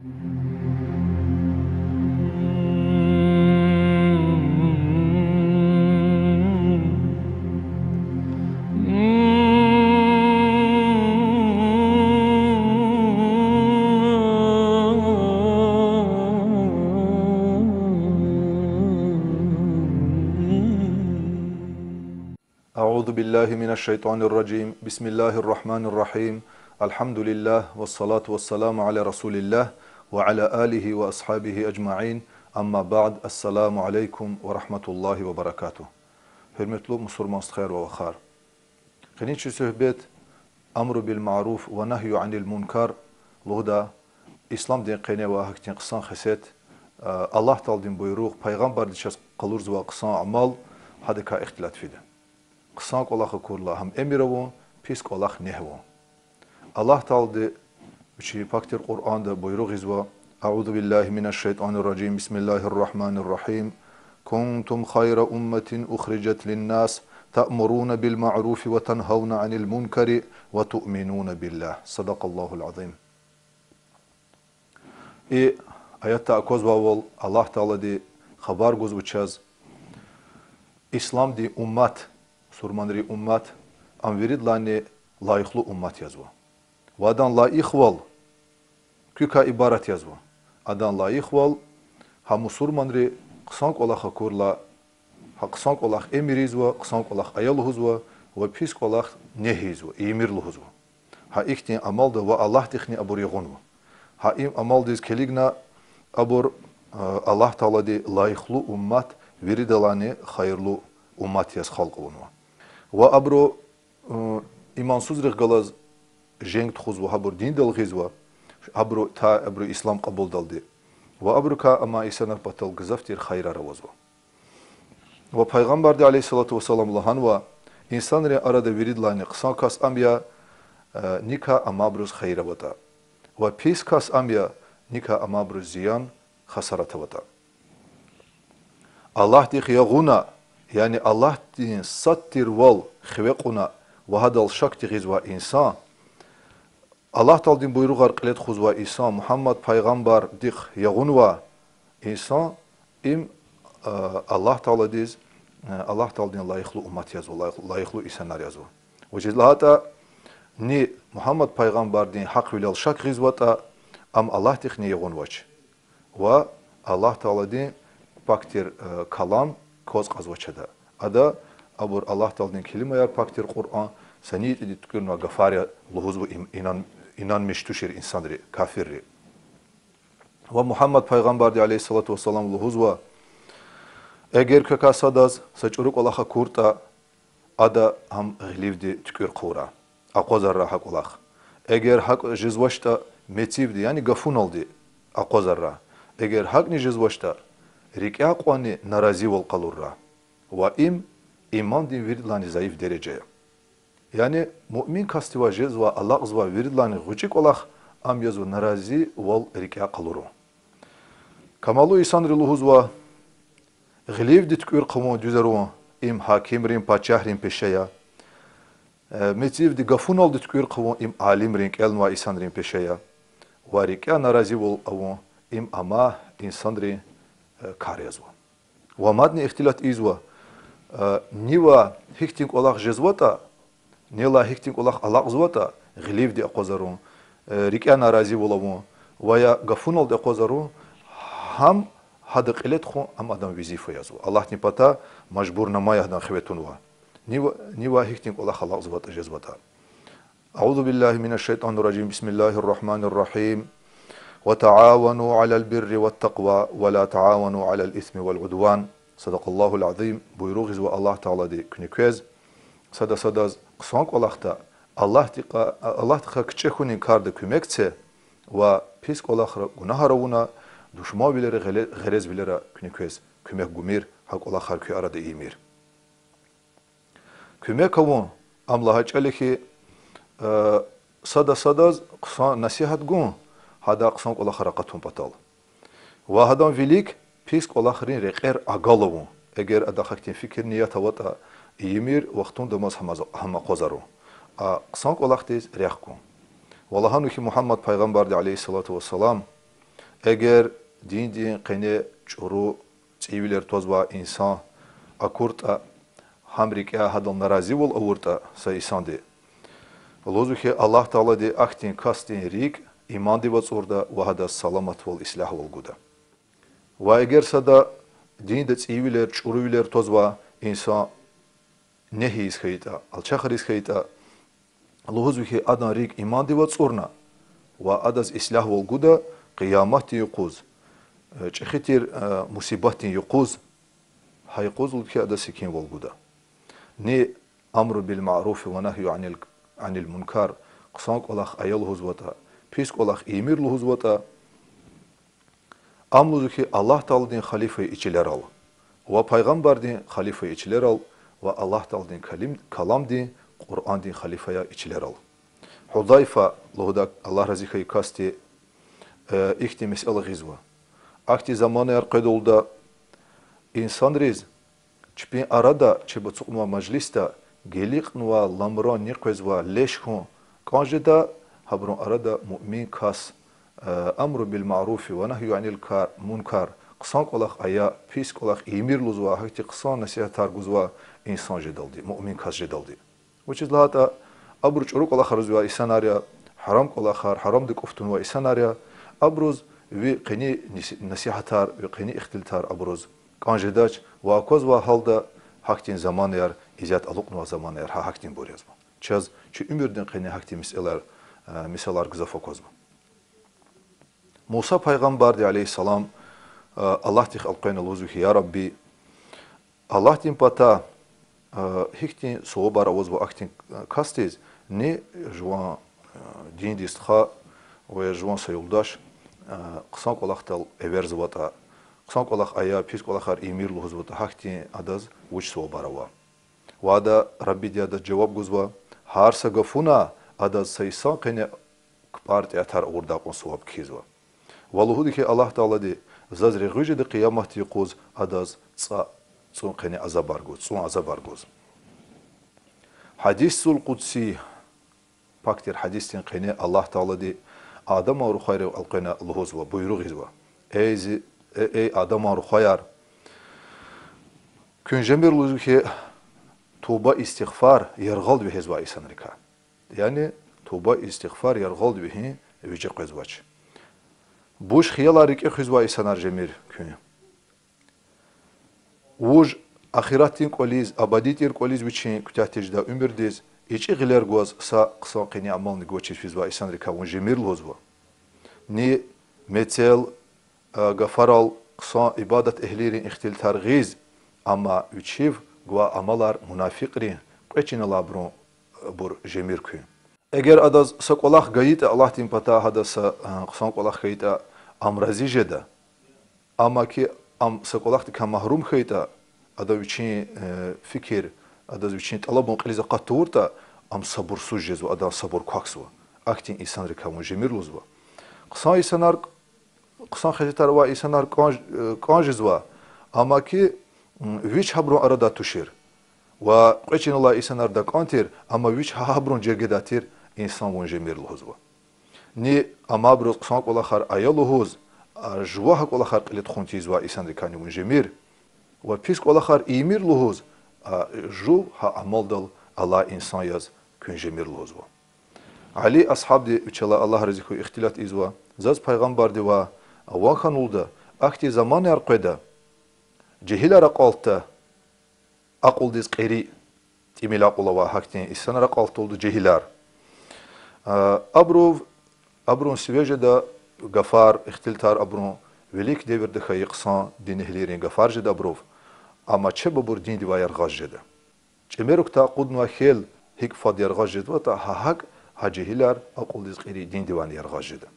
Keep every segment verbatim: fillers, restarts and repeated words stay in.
أعوذ بالله من الشيطان الرجيم. بسم الله الرحمن الرحيم. الحمد لله والصلاة والسلام على رسول الله وعلى آله وأصحابه أجمعين. أما بعد. السلام عليكم ورحمة الله وبركاته. Гьуьрметлу мусурман стхаяр ва вахар. Къенин чи суьгьбет أمر بالمعروف ونهي عن المنكر лугьуда, исламдин къене ва гьахьтин хъсан хесет, а, Аллагь Тааладин буйругъ, пайгъамбарди чаз къалурзавай хъсан амал, гьадакай ихтилат фида. Хъсан кӀвалах акурла гьам эмир авун, пис кӀвалах негь авун. Аллагь Таалади вичин пак тир Къуръанда буйругъ ийизва: أعوذ بالله من الشيطان الرجيم. بسم الله الرحمن الرحيم. كنتم خير أمة أخرجت للناس تأمرون بالمعروف وتنهون عن المنكر وتؤمنون بالله. صدق الله العظيم. И аятда аквазвайвал, Аллагь Таалади хабар гузва чаз, исламдин уммат, мусурманрин уммат, ам виридалайни лайихлу уммат язва. Ва адан лайихвал куькай ибарат язва. Адан лайихвал гьа мусурманри хъсан кӀвалах акурла, гьа хъсан кӀвалах эмир ийизва, хъсан кӀвалах ая лугьузва, ва пис кӀвалах негь ийизва, ийимир лугьузва. Гьа ихьтин амалда ва Аллагьдихъни абур ягъунва. Гьа им амалдиз килигна абур, а, Аллагь Таалади лайихлу уммат, виридалайни хайирлу уммат яз халкь авунва. Ва абуру, а, имансузрихъ галаз женг тухузва, гьабур диндал гъизва, гьабуру та абуру ислам кьабулдалди. Ва абурукай амай инсанар патал гзаф тир хайирар авазва. Ва Пайгъамбарди عليه الصلاة والسلام лагьанва: инсанрин арада виридалайни хъсан кас ам я, э, никай амайбуруз хайир аватӀа. Ва пис кас ам я, никай амайбуруз зиян, хасарат аватӀа. Аллагьдихъ ягъуна, яни Аллагьдин сад тирвал хиве кьуна ва гьадал шакди гъизвай инсан, Аллагь Тааладин буйругъар кьиле тухузвай инсан, Мугьаммад пайгъамбардихъ ягъунвай инсан, им, а, Аллагь Тааладиз, а, Аллагь Тааладин лайихлу уммат язва, лайих-, лайихлу инсанар язва. Вучиз лагьайтӀа, ни Мугьаммад пайгъамбардин гьахъвилел шак гъизватӀа, ам Аллагьдихъни ягъунвач. Ва Аллагь Тааладин пак тир, э, калам кваз кьазвач ада. Ада, абур Аллагь Тааладин келимаяр, пак тир Къуръан, са ни ятӀани туькӀуьрнавай гафар я лугьузва им-, инан-, инанмиш тушир инсанри, кафирри. Ва Мугьаммад пайгъамбарди عليه الصلاة والسلام лугьузва: эгер квекай садаз са чӀуру кӀвалах акуртӀа, ада гьам гъиливди туькӀуьр хъувурай, акъвазаррай гьа кӀвалах. Эгер гьакӀ жезвачтӀа, мецивди, яни гафуналди акъвазаррай. Эгер гьакӀни жезвачтӀа, рикӀяй кьванни наразивал къалуррай. Ва им имандин виридалайни зайиф дережа я. Яни муъмин касдивай жезвай, алакьзавай виридалайни гъвечӀи кӀвалах ам язва наразивал рикӀяй къалурун. Камаллу инсанри лугьузва: гъиливди туькӀуьр хъувун, дуьзарун, им гьакимрин, пачагьрин пеше я. Э, мецивди гафуналди туькӀуьр хъувун, им алимрин, кӀелнавай инсанрин пеше я. Ва рикӀяй наразивал авун, им амай инсанрин, э, кар язва. Ва мадни ихтилат ийизва, э, нивай гьихьтин кӀвалах жезватӀа, нелай гьихьтин кӀвалах алакьзаватӀа, гъиливди акъвазарун, э, рикӀяй наразивал авун ва я гафуналди акъвазарун, гьам гьада кьиле тухун, ам адан везифа язва. Аллагьдин патай мажбурнама я гьадан хиве тунвай, нива-, нивай гьихьтин кӀвалах алакьзаватӀа, жезватӀа. أعوذ بالله من الشيطان الرجيم. بسم الله الرحمن الرحيم. وتعاونوا على البر والتقوى ولا تعاونوا على الإثم والعدوان. صدق الله العظيم. Буйругъ ийизва Аллагь Таалади куьне квез: сада садаз хъсан кӀвалахда, Аллагьдихъ-, Аллагьдихъай кичӀе хьунин карда куьмек це ва пис кӀвалахра, гунагьар авуна, душманвилера, гъеле-, гъерез вилера куьне квез куьмек гумир, гьа кӀвалахар куь арада ийимир. Куьмек авун, ам лагьай чӀал я хьи, э, сада садаз хъсан насигьат гун, гьадай хъсан кӀвалахар акъатун патал. Ва гьадан вилик пис кӀвалахрин рекьер агал авун. Эгер адахъ ахьтин фикир, ният аватӀа, ийимир, вахтундамаз гьам аз-, гьам акъвазарун. А хъсан кӀвалахдиз рехъ гун. Ва лагьанва хьи Мугьаммад пайгъамбарди عليه الصلاة والسلام: Эгер диндин къене чӀуру цӀийивилер твазвай инсан акуртӀа, гьам рикӀе гьадал наразивал авуртӀа са инсанди, лугьузва хьи, Аллагь Таалади ахьтин касдин рикӀ имандив ацӀурда ва гьадаз саламатвал, ислягьвал гуда. Ва эгер сада динда цӀийивилер, чӀуривилер твазвай инсан негьииз хьайитӀа, алчахриз хьайитӀа, лугьузва хьи, адан рикӀ имандив ацӀурна ва адаз ислягьвал гуда къияматдин юкъуз, э, чӀехи тир, э, мусибатдин юкъуз, гьа юкъуз лугьуз хьи, адаз секинвал гуда. Ни амру бил маъруфи ва нагью анил, анил мункар, хъсан кӀвалах ая лугьузватӀа, пис кӀвалах ийимир лугьузватӀа, ам лугьузва хьи, Аллагь Тааладин халифай и чилерал ва пайгъамбардин халифай и чилерал ва Аллагь Тааладин калим-, каламдин, Къуръандин халифаяр и чилерал. Гьузайфа лугьудай, Аллагь рази хьайи касди, э, ихьтин месэла гъизва. Ахьтин заманаяр къведалда инсанриз чпин арада, чеб ацукьнавай мажлисда геликьнавай ламран ни къвезвай леш хьун кӀан жеда, гьабурун арада муъмин кас, э, амру бил маъруфи ва нагью анил кар-, мункар, хъсан кӀвалах ая, пис кӀвалах ийимир лугьузвай, гьахьтин хъсан насигьатар гузвай инсан жедалди, муъмин кас жедалди. Вучиз лагьайтӀа абуру чӀуру кӀвалахар ийизвай инсанар я, гьарам кӀвалахар, гьарамдин кӀуф тунвай инсанар я, абуруз ви къени нис-, насигьатар, ви къени ихтилатар абуруз кӀан жедач ва аквазвай гьалда гьахьтин заманаяр, исят алукьнавай заманаяр гьа гьахьтинбур язва. Чаз чи уьмуьрдин къене гьахьтин месэлаяр, э, мисалар гзаф аквазва. Муса пайгъамбарди, عليه السلام, э, Аллагьдихъ элкъвена лугьузва хьи, я Рабби, Аллагьдин патай, э, гьихьтин сувабар авазва ахьтин, э, касдиз, ни жуван, э, диндин стха ва жуван са юлдаш, э, хъсан кӀвалахдал эверзаватӀа, хъсан кӀвалах ая, пис кӀвалахар ийимир лугьузватӀа, гьахьтин адаз вуч сувабар ава? Ва ада, Раббиди адаз жаваб гузва: гьар са гафуна адаз са йисан къене кпӀар тӀеатар авурдакьун суваб кхьизва. Ва лугьуда хьи, Аллагь Таалади: заз регъуь жеда къияматдин юкъуз адаз цӀа-, цӀун къене азабар гуз, цӀун азабар гуз. Гьадисул къудси, пак тир гьадисдин къене Аллагь Таалади Адаман рухвайрив элкъвена лугьузва, буйругъ ийизва: Эй зи, э, эй Адаман рухваяр, куьн жемир лугьузва хьи, туба-истигъфар яргъалди вегьезвай инсанрикай. Яни туба-истигъфар яргъалди вегьин виже къвезвач. Буш хиялар рикӀе хуьзвай инсанар жемир куьн. Вуж ахиратдин кӀвализ, абади тир кӀвализ вичин куьтягь тежедай уьмуьрдиз ичӀи гъилер гваз са хъсан къени амални гвачиз физвай инсанрикай вун жемир лугьузва. Ни мецел, э, гафарал хъсан ибадатэгьлийрин ихтилатар гъиз, амма вичив гвай амалар мунафикьрин, кьве чин алайбурун, э, бур жемир куьн. Эгер адаз са кӀвалах гайитӀа Аллагьдин патай, гьадаз са, э, хъсан кӀвалах хьайитӀа, ам рази жеда. Амма ки ам са кӀвалахдикай магьрум хьайитӀа, адаз вичин, э, фикир, адаз вичин тӀалабун кьилиз акъат тавуртӀа, ам сабурсуз жезва, адан сабур квахьзава. Ахьтин инсанрикай вун жемир лугьузва. Хъсан инсанар, хъсан хесетар авай инсанар кӀан, э, кӀан жезва, амма ки, м, вич гьабурун арадай тушир. Ва кьве чин алай инсанар дакӀан тир, амма вич гьа-, гьабурун жергедай тир инсан вун жемир лугьузва. Ни амайбуруз хъсан кӀвалахар ая лугьуз, а, жува гьа кӀвалахар кьиле тухун тийизвай инсанрикайни вун жемир. Ва пис кӀвалахар ийимир лугьуз, а, жув гьа амалдал алай инсан яз куьн жемир лугьузва. Али асгьабди, вичелай Аллагь рази хьуй, ихтилат ийизва: заз Пайгъамбардивай ван хьаналда, ахьтин заманаяр къведа, жегьилар акьалтда, акьулдиз кьери, тӀимил акьул авай гьахьтин инсанар акьалтда лугьуда, жегьилар. А, абурув, абурун сиве жеда гафар, ихтилатар абурун, вилик девирда хьайи хъсан динэгьлийрин гафар жеда абурув. Амма чеб абур диндивай яргъаз жеда. ЧӀемерукдай акъуднавай хьел гьикӀ фад яргъаз жезватӀа, гьа гьакӀ гьа жегьилар акьулдиз кьери диндивайни яргъаз жеда.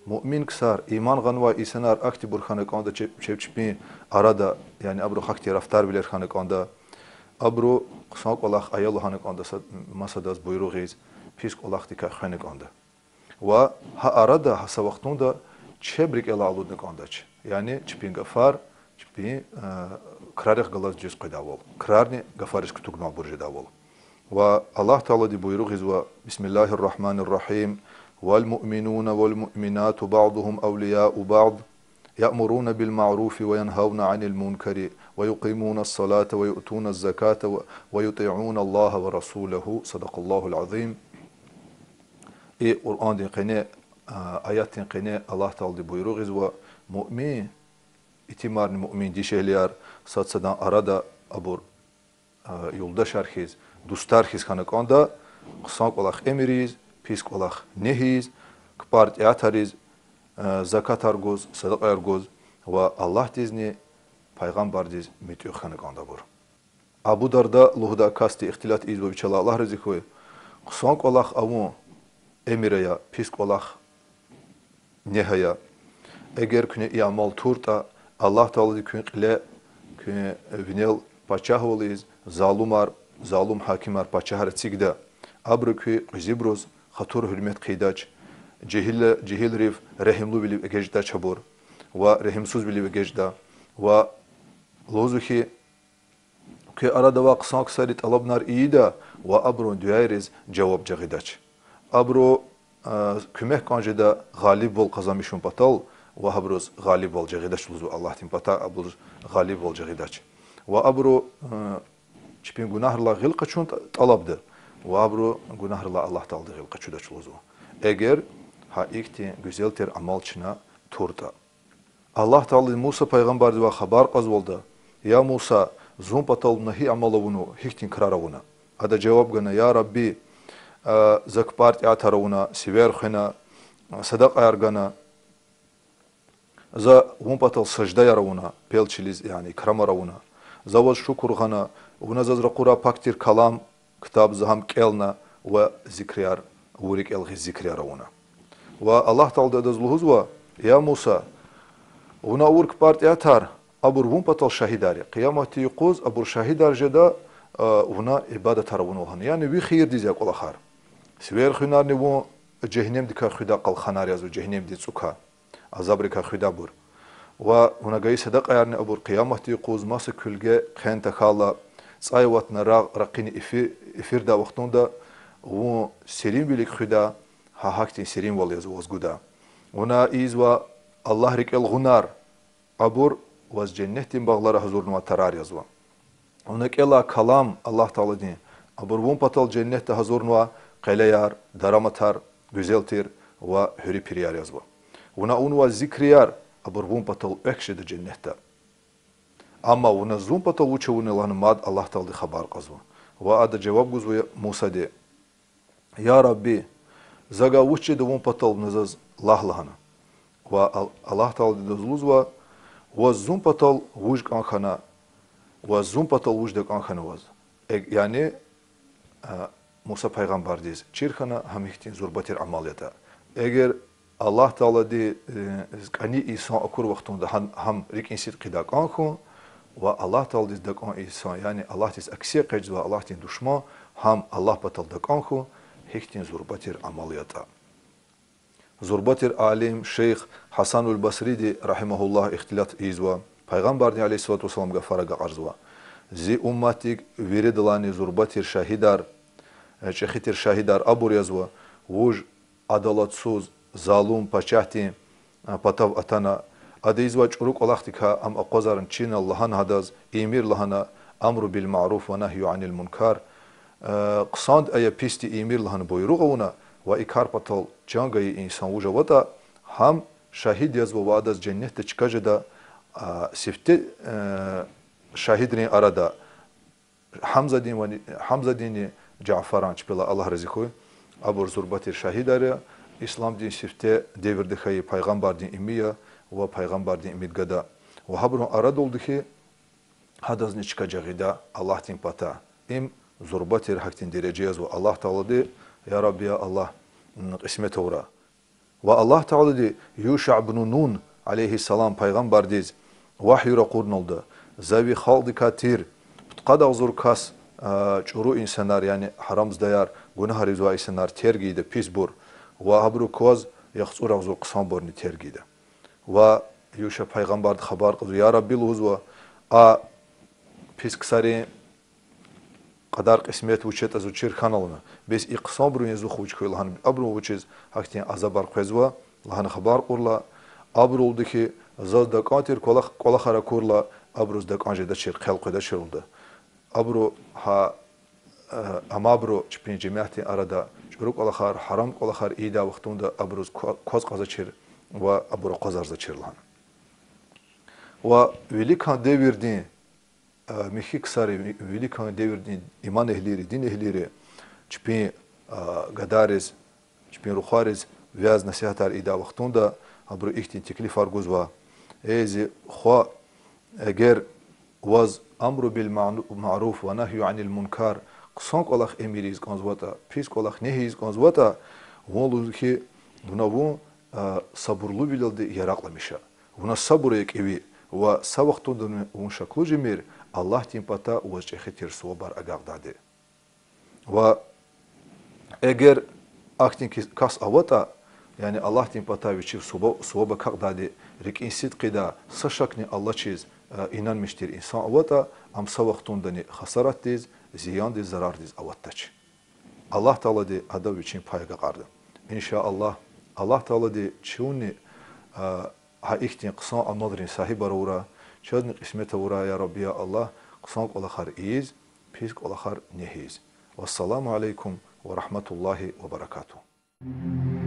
Муъмин ксар, иман гъанвай инсанар ахьтинбур хьана кӀанда, чеб-, чеб чпин арада, яни абуру гьахьтин рафтарвилер хьана кӀанда, абуру хъсан кӀвалах ая лагьана кӀанда са-, масадаз буйругъ ийиз, пис кӀвалахдикай хвена кӀанда. Ва гьа арада, гьа са вахтунда чеб рикӀелай алудна кӀандач. Яни чпин гафар, чпин, э, крарихъ галаз дуьз къведайвал. Крарни гафариз кутугнавайбур жедайвал. Ва Аллагь Таалади буйругъ ийизва: بسم الله الرحمن الرحيم، والمؤمنون والمؤمنات بعضهم أولياء بعض يأمرون بالمعروف وينهون عن المنكر ويقيمون الصلاة ويؤتون الزكاة و-، ويطيعون الله ورسوله. صدق الله العظيم. И Къуръандин къене, а, аятдин къене Аллагь Таалади буйругъ ийизва, муъмин итимарни муъмин дишегьлияр сад садан арада абур а, юлдашар хьиз, дустар хьиз хьана кӀанда, хъсан кӀвалах эмир ийиз, пис кӀвалах негьи ийиз, кпӀар-тӀятариз, а, закатар гуз, садакьаяр гуз ва Аллагьдизни пайгъамбардиз муьтӀуьгъ хьана кӀанда абур. Абу Дарда лугьудай касди ихтилат ийизва вичелай, Аллагь рази хьуй, хъсан кӀвалах авун эмир ая, пис кӀвалах негьи ая. Эгер куьне и амал туртӀа, Аллагь Таалади куьн кьиле, куьн винел пачагьвал ийиз, залумар, залум гьакимар, пачагьар эцигда. Абуру куь кьуьзуьбуруз хатур-гьуьрмет хъийидач, жегьил-, жегьилрив регьимлувилив эгечӀдач абур, ва регьимсузвилив эгечӀда, ва лугьузва хьи, куь арада авай хъсан ксари тӀалабунар ийида ва абурун дуьайриз жаваб жагъидач. Абуру, а, куьмек кӀан жеда гъалибвал къазанмишун патал, ва гьабуруз гъалибвал жагъидач лугьузва Аллагьдин патай, абуруз гъалибвал жагъидач. Ва абуру, а, чпин гунагьрилай гъил къачун тӀа-, тӀалабда, ва абуру гунагьрилай Аллагь Таалади гъил къачудач лугьузва. Эгер гьа ихьтин гуьзел тир амал чна туртӀа. Аллагь Таалади Муса пайгъамбардивай хабар кьазвалда: Я Муса, зун патал вуна гьи амал авунва, гьихьтин крар авуна? Ада жаваб гана: Я Рабби, а, за кпӀар-тӀятар авуна, сивер хвена, садакьаяр гана, за вун патал саждаяр авуна, пел чилиз, яни икрамар авуна, за ваз шукур гъана, вуна заз ракъурай пак тир калам, ктаб за гьам кӀелна ва зикрияр, вун рикӀел гъиз зикрияр авуна. Ва Аллагь Таалади адаз лугьузва: Я Муса, вуна авур кпӀар-тӀятар, абур вун патал шагьидар я. Къияматдин юкъуз абур шагьидар жеда, а, вуна ибадатар авунва лагьана. Яни ви хийирдиз я кӀвалахар. Сивер хуьнарни вун жегьеннемдикай хуьдай къалханар язва, жегьеннемдин цӀукай, азабрикай хуьдайбур. Ва вуна гайи садакьаярни абур Къияматдин юкъуз маса куьлге хъен тахьайла, цӀай аватна рагъ ракъини ифи-, ифирдай вахтунда вун серинвилик хуьда, гьа гьахьтин серинвал язва ваз гуда. Вуна ийизва Аллагь рикӀел гъунар, абур ваз женнетдин багълара гьазурнавай тарар язва. Вуна кӀелай калам Аллагь Тааладин, абур вун патал женнетда гьазурнавай къелеяр, дараматар, гуьзел тир ва гьуьруьпирияр язва. Вуна авунвай зикрияр, абур вун патал экв жеда женнетда. Амма вуна зун патал вуч авуна лагьана мад Аллагь Таалади хабар кьазва. Ва ада жаваб гузва Мусади: Я Рабби, завай вуч жеда вун патал вуна заз лагь лагьана. Ва Ал-, Аллагь Таалади адаз лугьузва: Ваз зун патал вуж кӀан хьана, ваз зун патал вуж такӀан хьана ваз. Э, яни, а, Муса пайгъамбардиз чир хьана, гьам ихьтин зурба тир амал ятӀа. Эгер Аллагь Таалади, э, кӀани инсан акур вахтунда гьам, гьам рикӀин сидкьидай кӀан хьун, ва Аллагь Тааладиз такӀан инсан, яни Аллагьдиз акси экъечӀзавай Аллагьдин душман, гьам Аллагь патал такӀан хьун, гьихьтин зурба тир амал ятӀа. Зурба тир алим, шейх Гьасанул Басриди, рагьимагьуллагь, ихтилат ийизва, Пайгъамбардин, عليه الصلاة والسلام, гафар агакьарзава: Зи умматдик виридалайни зурба тир шагьидар, э, чӀехи тир шагьидар абур язва, вуж адалатсуз, залум пачагьдин, э, патав атана, ада ийизвай чӀуру кӀвалахдикай ам акъвазарна чинал лагьана гьадаз, ийимир лагьана, أمر بالمعروف ونهي عن المنكر, э, хъсанди ая писди ийимир лагьана буйругъ авуна ва и кар патал чан гайи инсан вуж аватӀа, гьам шагьид язва ва адаз женнетда чка жеда, а, сифте, э, шагьидрин арада Гьамзадин ва, Гьамзадинни Жафаран, чпелай Аллагь рази хьуй, абур зурба тир шагьидар я, исламдин сифте девирда хьайи пайгъамбардин имия ва пайгъамбардин имид гада. Ва гьабурун арадалди хьи, гьадазни чка жагъида Аллагьдин патай. Им зурба тир гьахьтин дережа язва Аллагь Таалади, я Рабби, я Аллагь, м, кьисмет авурай. Ва Аллагь Таалади Юша ибну Нун, عليه السلام, пайгъамбардиз вагьй ракъурналда: За ви халкьдикай тир, пудкъад агъзур кас, а, чӀуру инсанар, яни гьарамзадаяр, гунагьар ийизвай инсанар терг ийида, писбур, ва гьабуру кваз яхцӀур агъзур хъсанбурни терг ийида. Ва Юша пайгъамбарди хабар кьазва, я Рабби, лугьузва, а пис ксарин кьадар-кьисмет вуч ятӀа зун чир хьанална. Бес и хъсанбурун язух вуч хьуй лагьана, абуру вучиз гьахьтин азабар къвезва лагьана хабар кьурла, абурулди хьи, заз дакӀан тир кӀвалах-, кӀвалахар акурла, абуруз дакӀан жедачир, хъел къведачир лугьуда. Абуру гьа, э, амайбуру чпин жемятдин арада чӀуру кӀвалахар, гьарам кӀвалахар ийидай вахтунда абуруз ква-, кваз кьазвачир ва абур акъвазарзавачир лагьана. Ва виликан девирдин, э, михьи ксари, ви-, виликан девирдин иман эгьлийри, дин эгьлийри чпин, э, гадайриз, чпин рухвайриз вяз-насигьатар ийидай вахтунда абуру ихьтин теклифар гузва: Эй зи хва, эгер ваз амру бил ма'ну-, ма'руф ва нагьйу 'анил мункар, хъсан кӀвалах эмир ийиз кӀанзаватӀа, пис кӀвалах негьи ийиз кӀанзаватӀа, вун лугьуз хьи, вуна вун, а, сабурлувилелди яракьламиша. Вуна сабур ая кӀеви, ва са вахтунда вун шаклу жемир, Аллагьдин патай ваз чӀехи тир сувабар агакьдайди. Ва эгер ахьтин кис-, кас аватӀа, яни Аллагьдин патай вичив суваб-, суваб акакьдайди, рикӀин сидкьидай, са шакни алачиз, э, инанмиш тир инсан аватӀа, ам са вахтундани хасаратдиз, зияндиз, зарардиз аватдач. Аллагь Таалади адав вичин пай агакьарда. Иншааллагь, Аллагь Таалади чунни, э, гьа ихьтин хъсан амалрин сагьибар авурай, чазни кьисмет авурай, я Рабби, я Аллагь, хъсан кӀвалахар ийиз, пис кӀвалахар негьиз. Вассаламу алейкум ва рагьматуллагьи ва баракатугь.